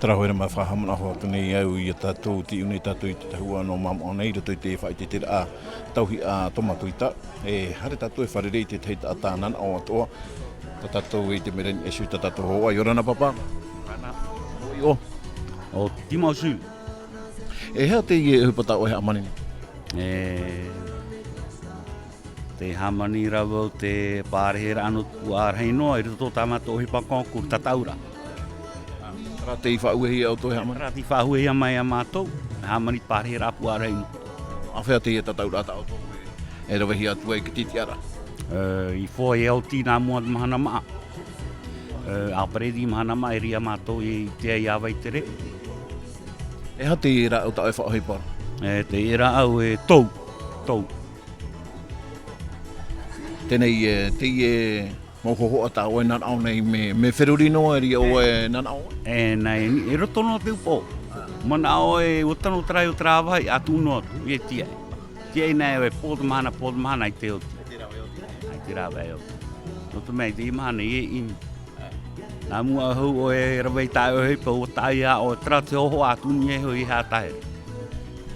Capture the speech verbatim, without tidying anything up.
Parau here mai, faʻahaʻamanaʻo atu nei au ia tātou, tei ʻō nei tātou i te tahua nō Māmoʻa nei, i roto i te faʻaʻiteʻiteraʻa tauihaʻa Tōmātoʻi Taʻa. E haere tātou e fārerei i te tahi taʻata nanaʻo atoʻa, tā tātou i te mea ra i niʻa iho i tā tātou hōhoʻa. ʻIa ora na, pāpā. ʻIa ora na. ʻO, ʻo Timothy. E aha teie ʻohipa tā ʻoe e hāmani nei? E, tē hāmani ra vau te pārahiraʻa nō te puaʻarahi noa i roto i tā mātou ʻohipa concours tataʻuraʻa. Terā tei faʻahuehia ʻoutou e hāmani? Terā tei faʻahuehia mai iā mātou, e hāmani te pārahiraʻa puaʻarahi noa. ʻĀfea teie tataʻuraʻa tā ʻoutou e ravehia atu ai i te tītīʻaraʻa? E, i fō e oti nā mua te mahana maʻa. E, ʻāperēti mahana maʻa e riro mātou i te ai a Vaitere. E aha te rāʻau tā ʻoe e faʻaʻohipa ra? E, te rāʻau e tou, tou. Teie, e, teie mau hōhoʻa tā ʻoe e nanaʻo nei, mea, mea feruri noa e riro ʻoe e nanaʻo? E, nā, e, i roto noa te upoʻo. Manaʻo e, ʻua tano te rahi o terā vāhi, ʻa tuʻu noa atu, e tiaʻi. Tiaʻi nā ʻoe, pō te mahana, pō te mahana ʻaita e oti. ʻAita e rave oti. Nō te mea i teie mahana, e ʻimi. Nā mua hoʻi ʻoe e rave i tā ʻoe ʻohipa, ʻua taʻa ia ʻoe, terā te hōhoʻa ʻa tuʻu noa iho i hātahe.